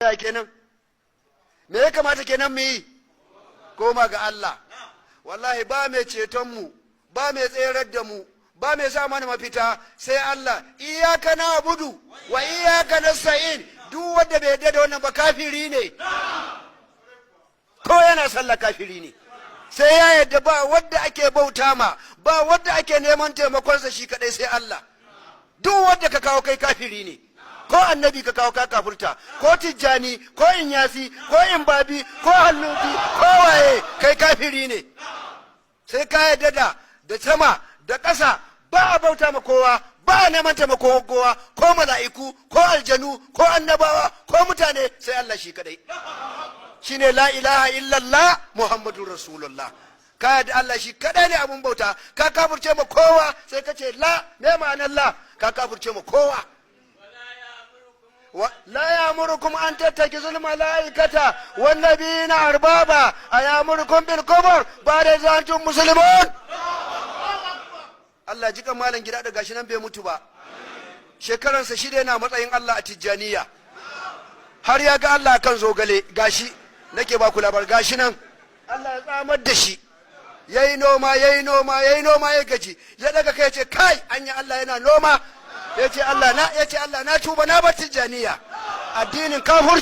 Ya kenan, me ya kamata kenan mu yi? Koma ga Allah. Wallahi ba mai ceton mu, ba mai tserar da mu, ba mai sa mana mafita sai Allah. إياك نعبد وإياك نستعين. Duk wanda bai yarda da wannan ba, kafiri ne. Ko yana sallah, kafiri ne. Sai ya yarda ba wanda ake bauta ma, ba wanda ake neman taimakonsa shi kadai sai Allah. Duk wanda ka kawo, kai kafiri ne. Ko annabi ka kawo, ka kafurta. Ko Tijjani, ko Inyasi, ko Imbabi, ko Halluti, ko waye, kai kafiri ne. Sai ka yarda da sama da ƙasa ba a bauta ma kowa, ba a neman taimako kowa, ko mala'iku, ko aljanu, ko annabawa, ko mutane, sai Allah shi kadai. Shine لا إله إلا الله محمد رسول الله. Ka yarda Allah shi kadai ne abun bauta, ka kafurce ma kowa. Sai ka ce la, me ma'anar la? Ka kafurce ma kowa. لا يأمركم أن تتخذوا الملائكة والنبيين أربابا أيأمركم بالكفر بعد إذ أنتم مسلمون. Allah jikan malam gida da gashi nan bai mutu ba, shekaransa 6 yana matsayin Allah a Tijjaniya, har ya ga Allah kan zogale. Gashi nake ba ku labar, gashi nan Allah ya tsamar da shi. Yayi noma, yayi noma, yayi noma, ya gaji, ya daga kai, ya ce, "Kai, anya Allah yana noma?" Ya ce, "Allah na," ya ce, "Allah na tuba, na bar Tijjaniya, addinin kafurci."